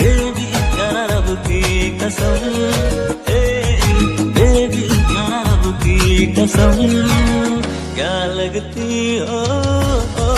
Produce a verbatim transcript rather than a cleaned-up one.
देवी जरा रब की कसम, ए, देवी जरा रब की कसम, क्या लगती हो, ओ,